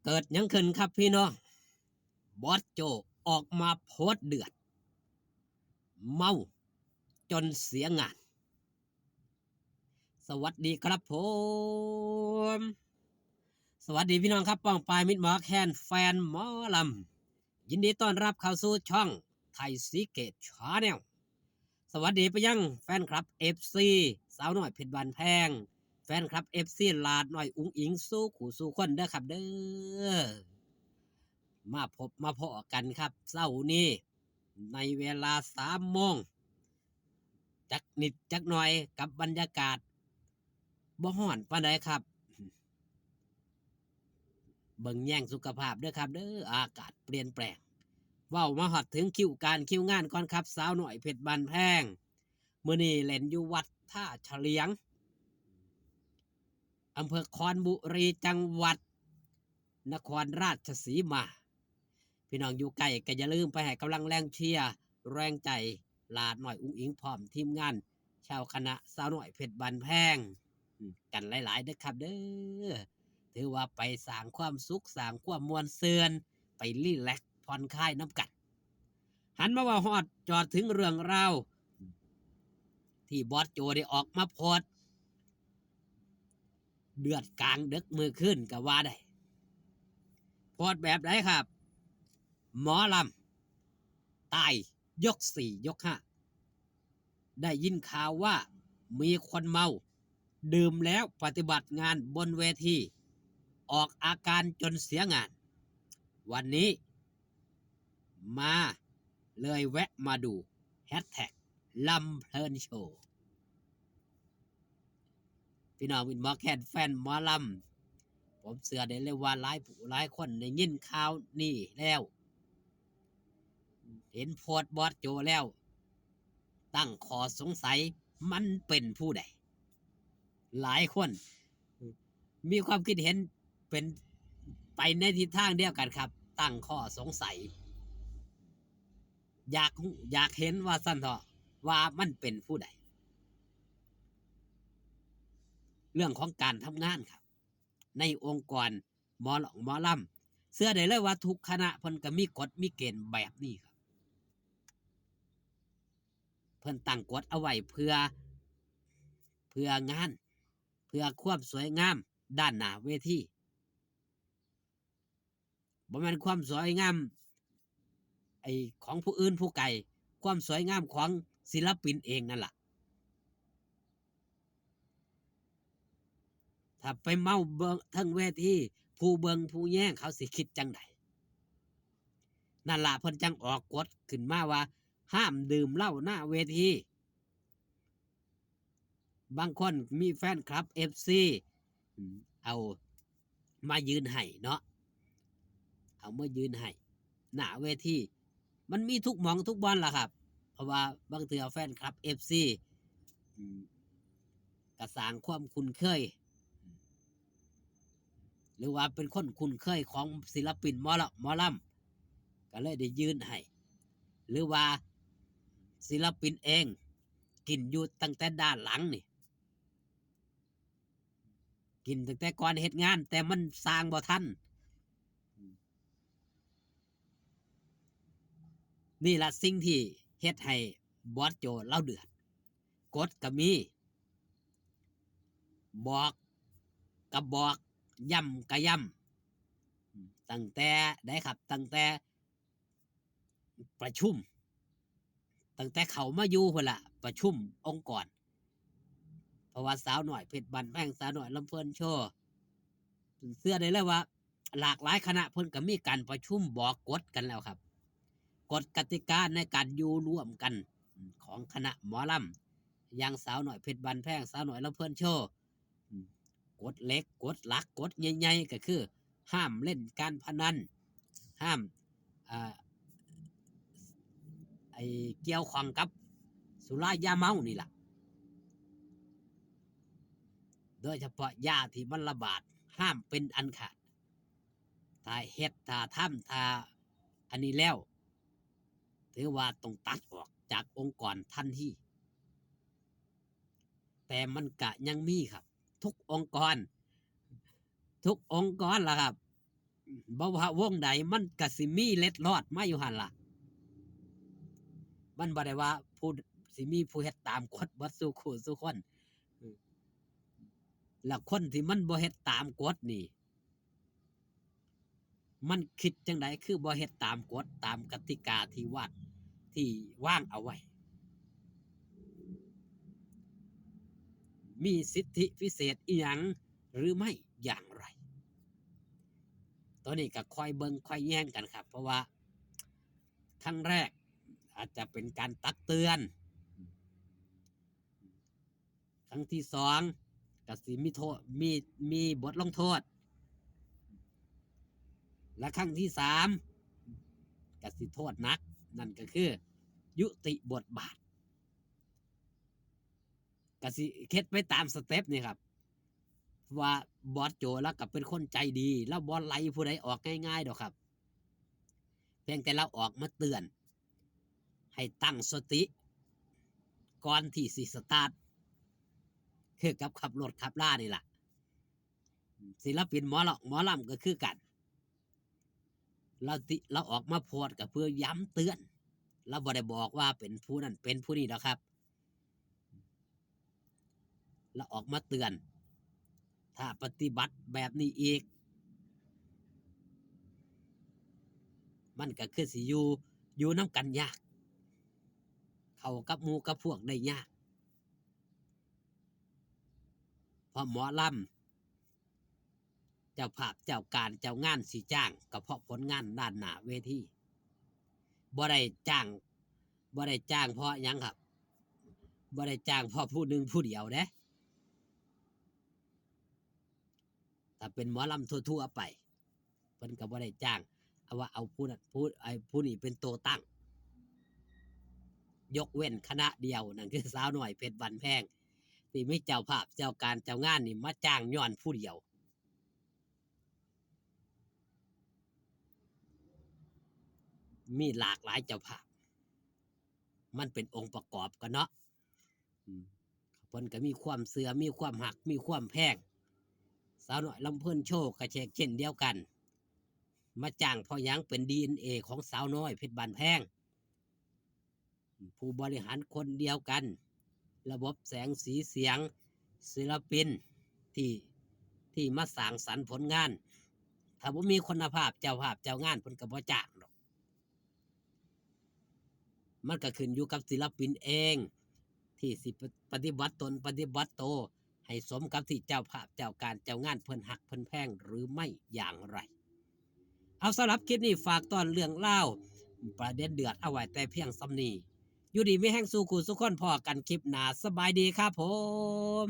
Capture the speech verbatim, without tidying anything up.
เกิดหยังขึ้นครับพี่น้อง บอสโจออกมาโพสต์เดือด เมาจนเสียงาน สวัสดีครับผม สวัสดีพี่น้องครับ ป้องปายมิตรหมอแคน แฟนหมอลำ ยินดีต้อนรับเข้าสู่ช่องไทยสีเกตชาแนล สวัสดีไปยังแฟนคลับ เอฟซี สาวน้อยเพชรบ้านแพง แฟนคลับ เอฟซี หลาดน้อยอุ๋งอิ๋งสู่คู่สู่คนเด้อครับเด้อ มาพบมาพ้อกันครับเช้านี้ ในเวลาสามโมง จักนิดจักหน่อยกับบรรยากาศบ่ฮ้อนปานใดครับ เบิ่งแยงสุขภาพเด้อครับเด้อ อากาศเปลี่ยนแปลง เว้ามาฮอดถึงคิวการคิวงานก่อนครับ สาวน้อยเพชรบ้านแพง มื้อนี้เล่นอยู่วัดท่าเฉลียง อำเภอคอนบุรี จังหวัดนครราชสีมา พี่น้องอยู่ไกลก็อย่าลืมไปให้กำลังแรงเชียร์แรงใจหลาดน้อยอุ๋งอิ๋งพร้อมทีมงาน ชาวคณะสาวน้อยเพชรบ้านแพง อืม กันหลายๆเด้อครับเด้อ ถือว่าไปสร้างความสุขสร้างความม่วนซื่น ไปรีแลกซ์ผ่อนคลายนำกัน หันมาเว้าฮอดจอดถึงเรื่องราว ที่บอสโจได้ออกมาโพสต์ เดือดกลางดึกมื้อคืนก็ว่าได้ โพสต์แบบใดครับ หมอลำตายยกสี่ยกห้า ได้ยินข่าวว่ามีคนเมา ดื่มแล้วปฏิบัติงานบนเวที ออกอาการจนเสียงาน วันนี้มาเลยแวะมาดู แฮชแท็กลำเพลินโชว์ พี่น้องเป็นหมอแคน แฟนหมอลำ ผมเชื่อได้เลยว่าหลายผู้หลายคนได้ยินข่าวนี้แล้ว เห็นโพสต์บอสโจแล้ว ตั้งข้อสงสัยมันเป็นผู้ใด หลายคน มีความคิดเห็นเป็นไปในทิศทางเดียวกันครับ ตั้งข้อสงสัย อยากรู้อยากเห็นว่าซั่นเถาะ ว่ามันเป็นผู้ใด เรื่องของการทำงานครับ ในองค์กรหมอลำหมอลำ เชื่อได้เลยว่าทุกคณะเพิ่นก็มีกฎมีเกณฑ์แบบนี้ครับ เพิ่นตั้งกฎเอาไว้เพื่อ เพื่องาน เพื่อความสวยงามด้านหน้าเวที บ่แม่นความสวยงาม ไอ้ของผู้อื่นผู้ไกล ความสวยงามของศิลปินเองนั่นล่ะ ถ้าไปเมาเบิ่งเทิงเวที ผู้เบิ่งผู้แยงเขาสิคิดจั่งใด นั่นล่ะเพิ่นจั่งออกกฎขึ้นมาว่า ห้ามดื่มเหล้าหน้าเวที บางคนมีแฟนคลับ เอฟซี อืม เอามายื่นให้เนาะ เอามายื่นให้ หน้าเวที มันมีทุกหม่องทุกบ่อนล่ะครับ เพราะว่าบางเทื่อแฟนคลับ เอฟซี อืม ก็สร้างความคุ้นเคย หรือว่าเป็นคนคุ้นเคยของศิลปินหมอลำ หมอลำ ก็เลยได้ยื่นให้ หรือว่าศิลปินเอง กินอยู่ตั้งแต่ด้านหลังนี่ กินตั้งแต่ก่อนเฮ็ดงาน แต่มันสร้างบ่ทัน นี่ล่ะสิ่งที่เฮ็ดให้บอสโจลาวเดือด กฎก็มี บอกก็บอก ย้ำก็ย้ำ ตั้งแต่ใดครับ ตั้งแต่ประชุม ตั้งแต่เข้ามาอยู่พุ้นล่ะ ประชุมองค์กร เพราะว่าสาวน้อยเพชรบ้านแพง สาวน้อยลำเพลินโชว์ เชื่อได้เลยว่าหลากหลายคณะเพิ่นก็มีการประชุมบอกกฎกันแล้วครับ กฎกติกาในการอยู่ร่วมกันของคณะหมอลำ อย่างสาวน้อยเพชรบ้านแพง สาวน้อยลำเพลินโชว์ อืม กฎเหล็ก กฎหลัก กฎใหญ่ๆ ก็คือ ห้ามเล่นการพนัน ห้าม อ่า ไอ้เกี่ยวข้องกับสุรายาเมานี่ล่ะ โดยเฉพาะยาที่มันระบาด ห้ามเป็นอันขาด ถ้าเฮ็ด ถ้าทำ ถ้าอันนี้แล้ว ถือว่าต้องตัดออกจากองค์กรทันที แต่มันก็ยังมีครับ ทุกองค์กร ทุกองค์กรล่ะครับ บ่ว่าวงใดมันก็สิมีเล็ดลอดมาอยู่หั่นล่ะ มันบ่ได้ว่าผู้สิมีผู้เฮ็ดตามกฎเบิดสู่คู่สู่คน แล้วคนที่มันบ่เฮ็ดตามกฎนี่ มันคิดจั่งใดคือบ่เฮ็ดตามกฎตามกติกาที่วาดที่วางเอาไว้ มีสิทธิพิเศษอีหยังหรือไม่อย่างไร ตัวนี้ก็ค่อยเบิ่งค่อยแยงกันครับ เพราะว่าครั้งแรกอาจจะเป็นการตักเตือน ครั้งที่สองก็สิมีโทษ มี มีบทลงโทษ และครั้งที่สามก็สิโทษหนัก นั่นก็คือ ยุติบทบาท ก็สิเฮ็ดไปตามสเต็ปนี่ครับ ว่าบอสโจแล้วก็เป็นคนใจดี แล้วบ่ไล่ผู้ใดออกง่ายๆดอกครับ เพียงแต่เราออกมาเตือน ให้ตั้งสติ ก่อนที่สิสตาร์ท คือกับขับรถขับลานี่ล่ะ ศิลปินหมอลำ หมอลำก็คือกัน เราติ เราออกมาโพสต์ก็เพื่อย้ำเตือน เราบ่ได้บอกว่าเป็นผู้นั้นเป็นผู้นี้ดอกครับ เราออกมาเตือน ถ้าปฏิบัติแบบนี้อีก มันก็คือสิอยู่ อยู่นำกันยาก เข้ากับหมู่กับพวกได้ยาก เพราะหมอลำ เจ้าภาพเจ้าการเจ้างานสิจ้าง ก็เพราะผลงานด้านหน้าเวที บ่ได้จ้าง บ่ได้จ้างเพราะหยังครับ บ่ได้จ้างเพราะผู้หนึ่งผู้เดียวเด้ ถ้าเป็นหมอลำทั่วๆไป เพิ่นก็บ่ได้จ้าง เอาว่าเอาผู้นั้น ผู้ ไอ้ผู้นี้เป็นตัวตั้ง ยกเว้นคณะเดียว นั่นคือสาวน้อยเพชรบ้านแพง ที่มีเจ้าภาพเจ้าการเจ้างานนี่มาจ้างย้อนผู้เดียว มีหลากหลายเจ้าภาพ มันเป็นองค์ประกอบกันเนาะ อืม เพิ่นก็มีความเชื่อ มีความฮัก มีความแพง สาวน้อยลำเพลินโชว์ก็เช่นเดียวกัน มาจ้างเพราะหยัง เป็นดีเอ็นเอของสาวน้อยเพชรบ้านแพง ผู้บริหารคนเดียวกัน ระบบแสงสีเสียง ศิลปินที่ ที่มาสร้างสรรค์ผลงาน ถ้าบ่มีคุณภาพ เจ้าภาพเจ้างานเพิ่นก็บ่จ้างดอก มันก็ขึ้นอยู่กับศิลปินเอง ที่สิปฏิบัติตนปฏิบัติโต ให้สมกับที่เจ้าภาพเจ้าการเจ้างานเพิ่นฮักเพิ่นแพงหรือไม่อย่างไร เอา สำหรับคลิปนี้ฝากตอนเรื่องเล่าประเด็นเดือดเอาไว้แต่เพียงส่ำนี้ อยู่ดีมีแฮงสู่คู่สู่คน พ้อกันคลิปหน้า สบายดีครับผม